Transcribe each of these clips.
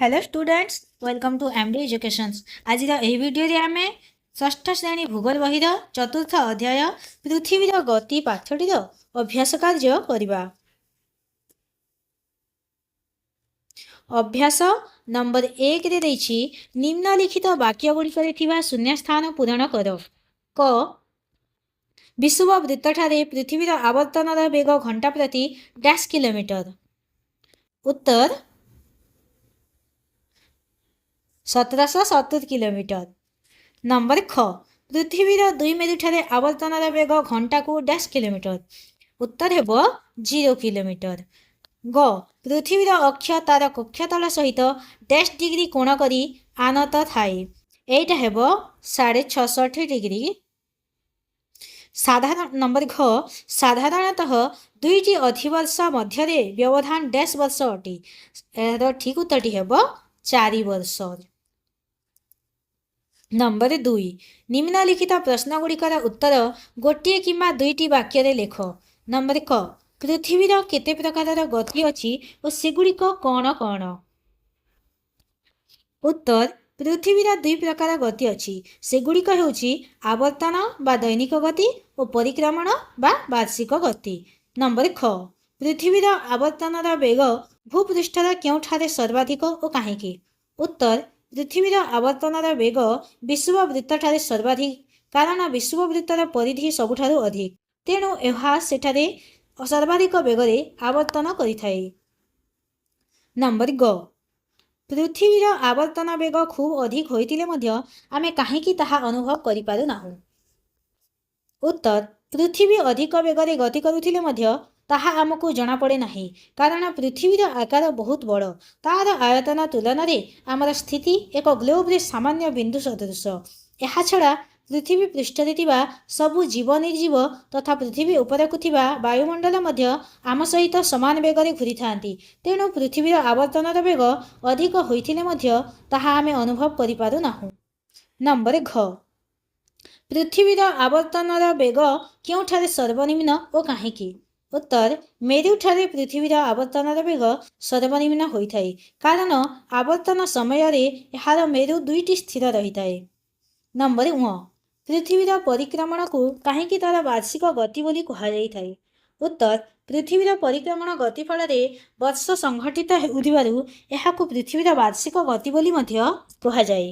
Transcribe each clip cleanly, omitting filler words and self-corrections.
Hello students, welcome to MD Educations. ଆଜିର ଏହି ଭିଡ଼ିଓରେ ଆମେ ଷଷ୍ଠ ଶ୍ରେଣୀ ଭୂଗୋଳ ବହିର ଚତୁର୍ଥ ଅଧ୍ୟାୟ ପୃଥିବୀର ଗତି ପାଠଟିର ଅଭ୍ୟାସ କାର୍ଯ୍ୟ କରିବା। ଅଭ୍ୟାସ ନମ୍ବର 1ରେ ଦେଇଛି, ନିମ୍ନଲିଖିତ ବାକ୍ୟ ଗୁଡ଼ିକରେ ଥିବା ଶୂନ୍ୟସ୍ଥାନ ପୂରଣ କର। କ, ବିଷୁବ ବୃତ୍ତଠାରେ ପୃଥିବୀର ଆବର୍ତ୍ତନର ବେଗ ଘଣ୍ଟା ପ୍ରତି ଡ୍ୟାସ୍ କିଲୋମିଟର। ଉତ୍ତର 1770 କିଲୋମିଟର। ନମ୍ବର ଖ, ପୃଥିବୀର ଦୁଇ ମେରୁଠାରେ ଆବର୍ତ୍ତନର ବେଗ ଘଣ୍ଟାକୁ ଡ୍ୟାସ୍ କିଲୋମିଟର। ଉତ୍ତର ହେବ 0 କିଲୋମିଟର। ଗ, ପୃଥିବୀର ଅକ୍ଷ ତାର କକ୍ଷତଳ ସହିତ ଡ୍ୟାସ୍ ଡିଗ୍ରୀ କୋଣ କରି ଆନତ ଥାଏ। ଏଇଟା ହେବ 66.5 ଡିଗ୍ରୀ। ସାଧାରଣ ନମ୍ବର ଘ, ସାଧାରଣତଃ ଦୁଇଟି ଅଧିବର୍ଷ ମଧ୍ୟରେ ବ୍ୟବଧାନ ଡ୍ୟାସ୍ ବର୍ଷ ଅଟେ। ଏହାର ଠିକ୍ ଉତ୍ତରଟି ହେବ 4 ବର୍ଷ। ନମ୍ବର 2, ନିମ୍ନଲିଖିତ ପ୍ରଶ୍ନଗୁଡ଼ିକର ଉତ୍ତର ଗୋଟିଏ କିମ୍ବା ଦୁଇଟି ବାକ୍ୟରେ ଲେଖ। ନମ୍ବର କ, ପୃଥିବୀର କେତେ ପ୍ରକାରର ଗତି ଅଛି ଓ ସେଗୁଡ଼ିକ କ'ଣ କ'ଣ? ଉତ୍ତର, ପୃଥିବୀର ଦୁଇ ପ୍ରକାର ଗତି ଅଛି। ସେଗୁଡ଼ିକ ହେଉଛି ଆବର୍ତ୍ତନ ବା ଦୈନିକ ଗତି ଓ ପରିକ୍ରମଣ ବା ବାର୍ଷିକ ଗତି। ନମ୍ବର ଖ, ପୃଥିବୀର ଆବର୍ତ୍ତନର ବେଗ ଭୂପୃଷ୍ଠର କେଉଁଠାରେ ସର୍ବାଧିକ ଓ କାହିଁକି? ଉତ୍ତର, ପୃଥିବୀର ଆବର୍ତ୍ତନର ବେଗ ବିଷୁବ ବୃତ୍ତଠାରେ ସର୍ବାଧିକ, କାରଣ ବିଷୁବ ବୃତ୍ତର ପରିଧି ସବୁଠାରୁ ଅଧିକ। ତେଣୁ ଏହା ସେଠାରେ ସର୍ବାଧିକ ବେଗରେ ଆବର୍ତ୍ତନ କରିଥାଏ। ନମ୍ବର ଗ, ପୃଥିବୀର ଆବର୍ତ୍ତନ ବେଗ ଖୁବ୍ ଅଧିକ ହୋଇଥିଲେ ମଧ୍ୟ ଆମେ କାହିଁକି ତାହା ଅନୁଭବ କରିପାରୁନାହୁଁ? ଉତ୍ତର, ପୃଥିବୀ ଅଧିକ ବେଗରେ ଗତି କରୁଥିଲେ ମଧ୍ୟ ତାହା ଆମକୁ ଜଣାପଡ଼େ ନାହିଁ, କାରଣ ପୃଥିବୀର ଆକାର ବହୁତ ବଡ଼। ତାର ଆୟତନ ତୁଳନାରେ ଆମର ସ୍ଥିତି ଏକ ଗ୍ଲୋବରେ ସାମାନ୍ୟ ବିନ୍ଦୁ ସଦୃଶ। ଏହାଛଡ଼ା ପୃଥିବୀ ପୃଷ୍ଠରେ ଥିବା ସବୁ ଜୀବ, ନିର୍ଜୀବ ତଥା ପୃଥିବୀ ଉପରକୁ ଥିବା ବାୟୁମଣ୍ଡଳ ମଧ୍ୟ ଆମ ସହିତ ସମାନ ବେଗରେ ଘୂରିଥାନ୍ତି। ତେଣୁ ପୃଥିବୀର ଆବର୍ତ୍ତନର ବେଗ ଅଧିକ ହୋଇଥିଲେ ମଧ୍ୟ ତାହା ଆମେ ଅନୁଭବ କରିପାରୁନାହୁଁ। ନମ୍ବର ଘ, ପୃଥିବୀର ଆବର୍ତ୍ତନର ବେଗ କେଉଁଠାରେ ସର୍ବନିମ୍ନ ଓ କାହିଁକି? ଉତ୍ତର, ମେରୁଠାରେ ପୃଥିବୀର ଆବର୍ତ୍ତନର ବେଗ ସର୍ବନିମ୍ନ ହୋଇଥାଏ, କାରଣ ଆବର୍ତ୍ତନ ସମୟରେ ଏହାର ମେରୁ ଦୁଇଟି ସ୍ଥିର ରହିଥାଏ। ନମ୍ବର 1, ପୃଥିବୀର ପରିକ୍ରମଣକୁ କାହିଁକି ତାର ବାର୍ଷିକ ଗତି ବୋଲି କୁହାଯାଇଥାଏ? ଉତ୍ତର, ପୃଥିବୀର ପରିକ୍ରମଣ ଗତି ଫଳରେ ବର୍ଷ ସଂଘଟିତ ହେଉଥିବାରୁ ଏହାକୁ ପୃଥିବୀର ବାର୍ଷିକ ଗତି ବୋଲି ମଧ୍ୟ କୁହାଯାଏ।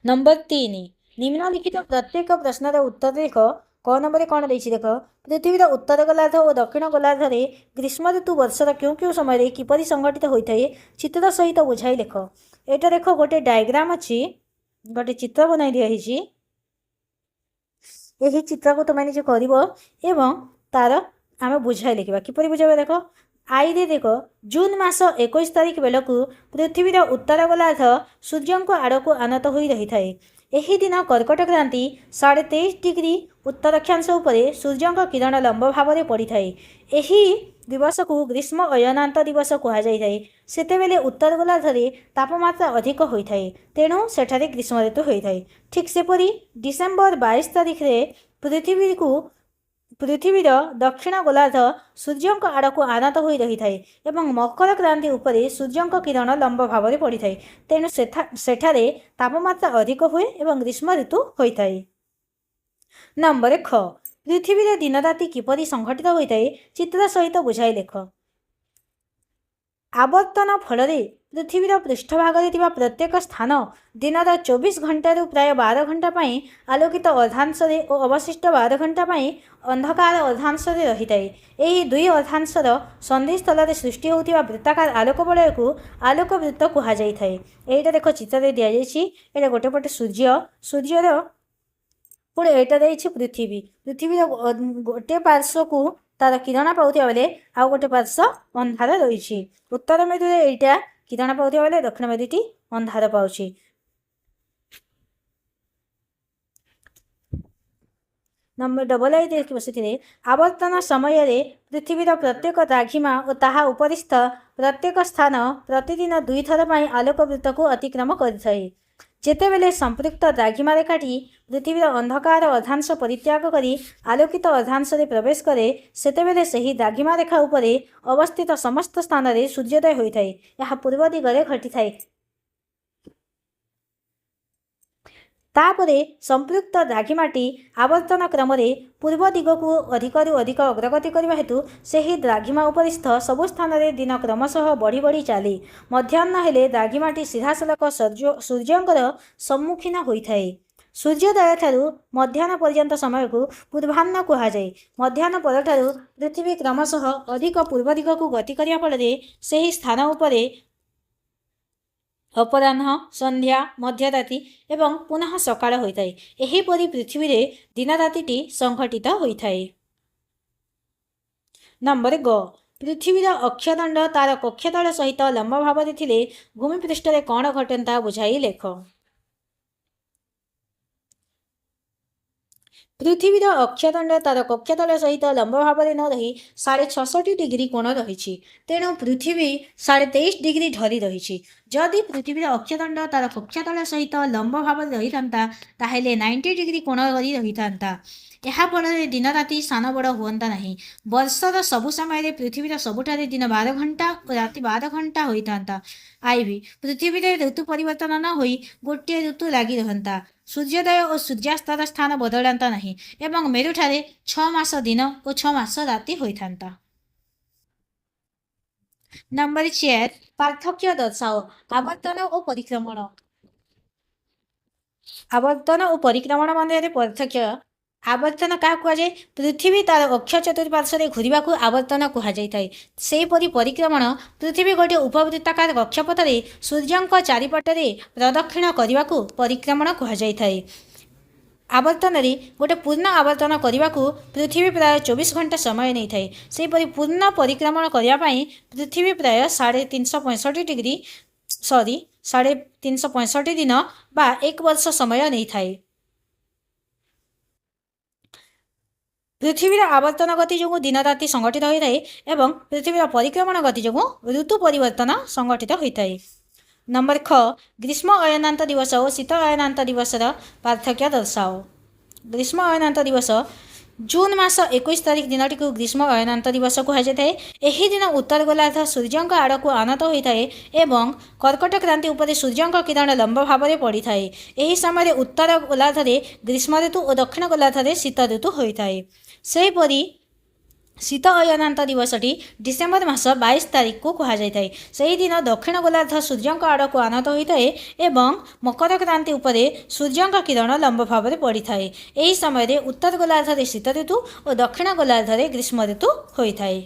ନମ୍ବର 3, ନିମ୍ନଲିଖିତ ପ୍ରତ୍ୟେକ ପ୍ରଶ୍ନର ଉତ୍ତର ଲେଖ। କ ନମ୍ବରରେ କ'ଣ ଦେଇଛି ଦେଖ। ପୃଥିବୀର ଉତ୍ତର ଗୋଲାର୍ଦ୍ଧ ଓ ଦକ୍ଷିଣ ଗୋଲାର୍ଦ୍ଧରେ ଗ୍ରୀଷ୍ମ ଋତୁ ବର୍ଷର କେଉଁ କେଉଁ ସମୟରେ କିପରି ସଂଘଟିତ ହୋଇଥାଏ, ଚିତ୍ର ସହିତ ବୁଝାଇ ଲେଖ। ଏଇଟା ଦେଖ, ଗୋଟେ ଡାଇଗ୍ରାମ ଅଛି, ଗୋଟେ ଚିତ୍ର ବନାଇ ଦିଆହେଇଛି। ଏହି ଚିତ୍ରକୁ ତୁମେ ନିଜେ କରିବ ଏବଂ ତାର ଆମେ ବୁଝାଇ ଲେଖିବା। କିପରି ବୁଝାଇବା ଦେଖ। ଆଇରେ ଦେଖ, ଜୁନ୍ ମାସ 21 ତାରିଖ ବେଳକୁ ପୃଥିବୀର ଉତ୍ତର ଗୋଲାର୍ଦ୍ଧ ସୂର୍ଯ୍ୟଙ୍କ ଆଡ଼କୁ ଆନତ ହୋଇ ରହିଥାଏ। ଏହି ଦିନ କର୍କଟ କ୍ରାନ୍ତି 23.5 ଡିଗ୍ରୀ ଉତ୍ତରାକ୍ଷାଂଶ ଉପରେ ସୂର୍ଯ୍ୟଙ୍କ କିରଣ ଲମ୍ବ ଭାବରେ ପଡ଼ିଥାଏ। ଏହି ଦିବସକୁ ଗ୍ରୀଷ୍ମ ଅୟନାନ୍ତ ଦିବସ କୁହାଯାଇଥାଏ। ସେତେବେଳେ ଉତ୍ତର ଗୋଲାର୍ଦ୍ଧରେ ତାପମାତ୍ରା ଅଧିକ ହୋଇଥାଏ, ତେଣୁ ସେଠାରେ ଗ୍ରୀଷ୍ମ ଋତୁ ହୋଇଥାଏ। ଠିକ୍ ସେପରି ଡିସେମ୍ବର 22 ତାରିଖରେ ପୃଥିବୀର ଦକ୍ଷିଣ ଗୋଲାର୍ଦ୍ଧ ସୂର୍ଯ୍ୟଙ୍କ ଆଡ଼କୁ ଆନତ ହୋଇ ରହିଥାଏ ଏବଂ ମକର କ୍ରାନ୍ତି ଉପରେ ସୂର୍ଯ୍ୟଙ୍କ କିରଣ ଲମ୍ବ ଭାବରେ ପଡ଼ିଥାଏ। ତେଣୁ ସେଠାରେ ତାପମାତ୍ରା ଅଧିକ ହୁଏ ଏବଂ ଗ୍ରୀଷ୍ମ ଋତୁ ହୋଇଥାଏ। ନମ୍ବର ଖ, ପୃଥିବୀର ଦିନରାତି କିପରି ସଂଘଟିତ ହୋଇଥାଏ, ଚିତ୍ର ସହିତ ବୁଝାଇ ଲେଖ। ଆବର୍ତ୍ତନ ଫଳରେ ପୃଥିବୀର ପୃଷ୍ଠଭାଗରେ ଥିବା ପ୍ରତ୍ୟେକ ସ୍ଥାନ ଦିନର 24 ଘଣ୍ଟାରୁ ପ୍ରାୟ 12 ଘଣ୍ଟା ପାଇଁ ଆଲୋକିତ ଅର୍ଦ୍ଧାଂଶରେ ଓ ଅବଶିଷ୍ଟ 12 ଘଣ୍ଟା ପାଇଁ ଅନ୍ଧକାର ଅର୍ଦ୍ଧାଂଶରେ ରହିଥାଏ। ଏହି ଦୁଇ ଅର୍ଦ୍ଧାଂଶର ସନ୍ଧିସ୍ଥଳରେ ସୃଷ୍ଟି ହେଉଥିବା ବୃତ୍ତାକାର ଆଲୋକ ବଳୟକୁ ଆଲୋକ ବୃତ୍ତ କୁହାଯାଇଥାଏ। ଏଇଟା ଦେଖ, ଚିତ୍ରରେ ଦିଆଯାଇଛି। ଏଇଟା ଗୋଟେ ପଟେ ସୂର୍ଯ୍ୟ, ସୂର୍ଯ୍ୟର ପୁଣି ଏଇଟା ଦେଇଛି ପୃଥିବୀ। ପୃଥିବୀର ଗୋଟେ ପାର୍ଶ୍ୱକୁ ତାର କିରଣ ପାଉଥିବା ବେଳେ ଆଉ ଗୋଟେ ପାର୍ଶ୍ୱ ଅନ୍ଧାର ରହିଛି। ଉତ୍ତର ମେରୁରେ ଏଇଟା କିରଣ ପାଉଥିବା ବେଳେ ଦକ୍ଷିଣ ମେରୁଟି ଅନ୍ଧାର ପାଉଛି। ନମ୍ବର ଡବଲ I ଦେଖିବ, ସେଥିରେ ଆବର୍ତ୍ତନ ସମୟରେ ପୃଥିବୀର ପ୍ରତ୍ୟେକ ଦ୍ରାଘିମା ଓ ତାହା ଉପରିସ୍ଥ ପ୍ରତ୍ୟେକ ସ୍ଥାନ ପ୍ରତିଦିନ ଦୁଇଥର ପାଇଁ ଆଲୋକ ବୃତ୍ତକୁ ଅତିକ୍ରମ କରିଥାଏ। ଯେତେବେଳେ ସମ୍ପୃକ୍ତ ଦ୍ରାଘିମା ରେଖାଟି ପୃଥିବୀର ଅନ୍ଧକାର ଅର୍ଦ୍ଧାଂଶ ପରିତ୍ୟାଗ କରି ଆଲୋକିତ ଅର୍ଦ୍ଧାଂଶରେ ପ୍ରବେଶ କରେ, ସେତେବେଳେ ସେହି ଦ୍ରାଘିମା ରେଖା ଉପରେ ଅବସ୍ଥିତ ସମସ୍ତ ସ୍ଥାନରେ ସୂର୍ଯ୍ୟୋଦୟ ହୋଇଥାଏ। ଏହା ପୂର୍ବ ଦିଗରେ ଘଟିଥାଏ। ତାପରେ ସମ୍ପୃକ୍ତ ଦ୍ରାଘିମାଟି ଆବର୍ତ୍ତନ କ୍ରମରେ ପୂର୍ବ ଦିଗକୁ ଅଧିକରୁ ଅଧିକ ଅଗ୍ରଗତି କରିବା ହେତୁ ସେହି ଦ୍ରାଘିମା ଉପରିସ୍ଥ ସବୁ ସ୍ଥାନରେ ଦିନ କ୍ରମଶଃ ବଢ଼ି ବଢ଼ି ଚାଲେ। ମଧ୍ୟାହ୍ନ ହେଲେ ଦ୍ରାଘିମାଟି ସିଧାସଳଖ ସୂର୍ଯ୍ୟଙ୍କର ସମ୍ମୁଖୀନ ହୋଇଥାଏ। ସୂର୍ଯ୍ୟୋଦୟଠାରୁ ମଧ୍ୟାହ୍ନ ପର୍ଯ୍ୟନ୍ତ ସମୟକୁ ପୂର୍ବାହ୍ନ କୁହାଯାଏ। ମଧ୍ୟାହ୍ନ ପରଠାରୁ ପୃଥିବୀ କ୍ରମଶଃ ଅଧିକ ପୂର୍ବ ଦିଗକୁ ଗତି କରିବା ଫଳରେ ସେହି ସ୍ଥାନ ଉପରେ ଅପରାହ୍ନ, ସନ୍ଧ୍ୟା, ମଧ୍ୟରାତି ଏବଂ ପୁନଃ ସକାଳ ହୋଇଥାଏ। ଏହିପରି ପୃଥିବୀରେ ଦିନରାତିଟି ସଂଘଟିତ ହୋଇଥାଏ। ନମ୍ବର ଗ, ପୃଥିବୀର ଅକ୍ଷଦଣ୍ଡ ତାର କକ୍ଷତଳ ସହିତ ଲମ୍ବ ଭାବରେ ଥିଲେ ଭୂମିପୃଷ୍ଠରେ କ'ଣ ଘଟନ୍ତା ବୁଝାଇ ଲେଖ। ପୃଥିବୀର ଅକ୍ଷଦଣ୍ଡ ତାର କକ୍ଷତଳ ସହିତ ଲମ୍ବ ଭାବରେ ନ ରହି 66.5 ଡିଗ୍ରୀ କୋଣ ରହିଛି। ତେଣୁ ପୃଥିବୀ 23.5 ଡିଗ୍ରୀ ଢଳି ରହିଛି। ଯଦି ପୃଥିବୀର ଅକ୍ଷଦଣ୍ଡ ତାର କକ୍ଷତଳ ସହିତ ଲମ୍ବ ଭାବରେ ରହିଥାନ୍ତା, ତାହେଲେ 90 ଡିଗ୍ରୀ କୋଣ କରି ରହିଥାନ୍ତା। ଏହା ଫଳରେ ଦିନ ରାତି ସାନ ବଡ଼ ହୁଅନ୍ତା ନାହିଁ। ବର୍ଷର ସବୁ ସମୟରେ ପୃଥିବୀର ସବୁଠାରେ ଦିନ 12 ଘଣ୍ଟା ଓ ରାତି 12 ଘଣ୍ଟା ହୋଇଥାନ୍ତା। ଆଇଭି, ପୃଥିବୀରେ ଋତୁ ପରିବର୍ତ୍ତନ ନ ହୋଇ ଗୋଟିଏ ଋତୁ ଲାଗି ରହନ୍ତା। ସୂର୍ଯ୍ୟୋଦୟ ଓ ସୂର୍ଯ୍ୟାସ୍ତର ସ୍ଥାନ ବଦଳାନ୍ତା ନାହିଁ ଏବଂ ମେରୁଠାରେ 6 ମାସ ଦିନ ଓ 6 ମାସ ରାତି ହୋଇଥାନ୍ତା। ନମ୍ବର 4, ପାର୍ଥକ୍ୟ ଦର୍ଶାଅ ଆବର୍ତ୍ତନ ଓ ପରିକ୍ରମଣ। ଆବର୍ତ୍ତନ ଓ ପରିକ୍ରମଣ ମଧ୍ୟରେ ପାର୍ଥକ୍ୟ। ଆବର୍ତ୍ତନ କାହାକୁ କୁହାଯାଏ? ପୃଥିବୀ ତାର ଅକ୍ଷ ଚତୁଃପାର୍ଶ୍ୱରେ ଘୂରିବାକୁ ଆବର୍ତ୍ତନ କୁହାଯାଇଥାଏ। ସେହିପରି ପରିକ୍ରମଣ, ପୃଥିବୀ ଗୋଟିଏ ଉପବୃତ୍ତାକାର କକ୍ଷପଥରେ ସୂର୍ଯ୍ୟଙ୍କ ଚାରିପଟରେ ପ୍ରଦକ୍ଷିଣ କରିବାକୁ ପରିକ୍ରମଣ କୁହାଯାଇଥାଏ। ଆବର୍ତ୍ତନରେ ଗୋଟେ ପୂର୍ଣ୍ଣ ଆବର୍ତ୍ତନ କରିବାକୁ ପୃଥିବୀ ପ୍ରାୟ 24 ଘଣ୍ଟା ସମୟ ନେଇଥାଏ। ସେହିପରି ପୂର୍ଣ୍ଣ ପରିକ୍ରମଣ କରିବା ପାଇଁ ପୃଥିବୀ ପ୍ରାୟ 365.5 ଡିଗ୍ରୀ, ସରି, 365 ଦିନ ବା 1 ବର୍ଷ ସମୟ ନେଇଥାଏ। ପୃଥିବୀର ଆବର୍ତ୍ତନ ଗତି ଯୋଗୁଁ ଦିନ ରାତି ସଂଘଟିତ ହୋଇଥାଏ ଏବଂ ପୃଥିବୀର ପରିକ୍ରମଣ ଗତି ଯୋଗୁଁ ଋତୁ ପରିବର୍ତ୍ତନ ସଂଘଟିତ ହୋଇଥାଏ। ନମ୍ବର ଖ, ଗ୍ରୀଷ୍ମ ଅୟନାନ୍ତ ଦିବସ ଓ ଶୀତ ଅୟନାନ୍ତ ଦିବସର ପାର୍ଥକ୍ୟ ଦର୍ଶାଅ। ଗ୍ରୀଷ୍ମ ଅୟନାନ୍ତ ଦିବସ, ଜୁନ୍ ମାସ 21 ତାରିଖ ଦିନଟିକୁ ଗ୍ରୀଷ୍ମ ଅୟନାନ୍ତ ଦିବସ କୁହାଯାଇଥାଏ। ଏହି ଦିନ ଉତ୍ତର ଗୋଲାର୍ଦ୍ଧ ସୂର୍ଯ୍ୟଙ୍କ ଆଡ଼କୁ ଆନତ ହୋଇଥାଏ ଏବଂ କର୍କଟ କ୍ରାନ୍ତି ଉପରେ ସୂର୍ଯ୍ୟଙ୍କ କିରଣ ଲମ୍ବ ଭାବରେ ପଡ଼ିଥାଏ। ଏହି ସମୟରେ ଉତ୍ତର ଗୋଲାର୍ଦ୍ଧରେ ଗ୍ରୀଷ୍ମ ଋତୁ ଓ ଦକ୍ଷିଣ ଗୋଲାର୍ଦ୍ଧରେ ଶୀତ ଋତୁ ହୋଇଥାଏ। ସେହିପରି ଶୀତ ଅୟନାନ୍ତ ଦିବସଟି ଡିସେମ୍ବର ମାସ 22 ତାରିଖକୁ କୁହାଯାଇଥାଏ। ସେହିଦିନ ଦକ୍ଷିଣ ଗୋଲାର୍ଦ୍ଧ ସୂର୍ଯ୍ୟଙ୍କ ଆଡ଼କୁ ଆନତ ହୋଇଥାଏ ଏବଂ ମକର କ୍ରାନ୍ତି ଉପରେ ସୂର୍ଯ୍ୟଙ୍କ କିରଣ ଲମ୍ବ ଭାବରେ ପଡ଼ିଥାଏ। ଏହି ସମୟରେ ଉତ୍ତର ଗୋଲାର୍ଦ୍ଧରେ ଶୀତ ଋତୁ ଓ ଦକ୍ଷିଣ ଗୋଲାର୍ଦ୍ଧରେ ଗ୍ରୀଷ୍ମ ଋତୁ ହୋଇଥାଏ।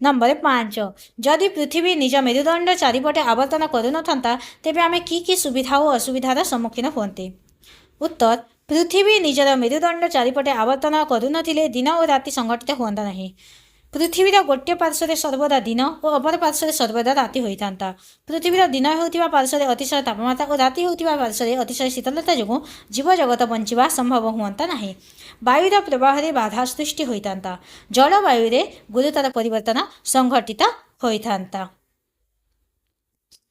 ନମ୍ବର 5, ଯଦି ପୃଥିବୀ ନିଜ ମେରୁଦଣ୍ଡ ଚାରିପଟେ ଆବର୍ତ୍ତନ କରୁନଥାନ୍ତା, ତେବେ ଆମେ କି କି ସୁବିଧା ଓ ଅସୁବିଧାର ସମ୍ମୁଖୀନ ହୁଅନ୍ତେ? ଉତ୍ତର, ପୃଥିବୀ ନିଜର ମେରୁଦଣ୍ଡ ଚାରିପଟେ ଆବର୍ତ୍ତନ କରୁନଥିଲେ ଦିନ ଓ ରାତି ସଂଘଟିତ ହୁଅନ୍ତା ନାହିଁ। ପୃଥିବୀର ଗୋଟିଏ ପାର୍ଶ୍ୱରେ ସର୍ବଦା ଦିନ ଓ ଅପର ପାର୍ଶ୍ୱରେ ସର୍ବଦା ରାତି ହୋଇଥାନ୍ତା। ପୃଥିବୀର ଦିନ ହେଉଥିବା ପାର୍ଶ୍ୱରେ ଅତିଶୟ ତାପମାତ୍ରା ଓ ରାତି ହେଉଥିବା ପାର୍ଶ୍ୱରେ ଅତିଶୟ ଶୀତଳତା ଯୋଗୁଁ ଜୀବଜଗତ ବଞ୍ଚିବା ସମ୍ଭବ ହୁଅନ୍ତା ନାହିଁ। ବାୟୁର ପ୍ରବାହରେ ବାଧା ସୃଷ୍ଟି ହୋଇଥାନ୍ତା। ଜଳବାୟୁରେ ଗୁରୁତର ପରିବର୍ତ୍ତନ ସଂଘଟିତ ହୋଇଥାନ୍ତା।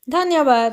ଧନ୍ୟବାଦ।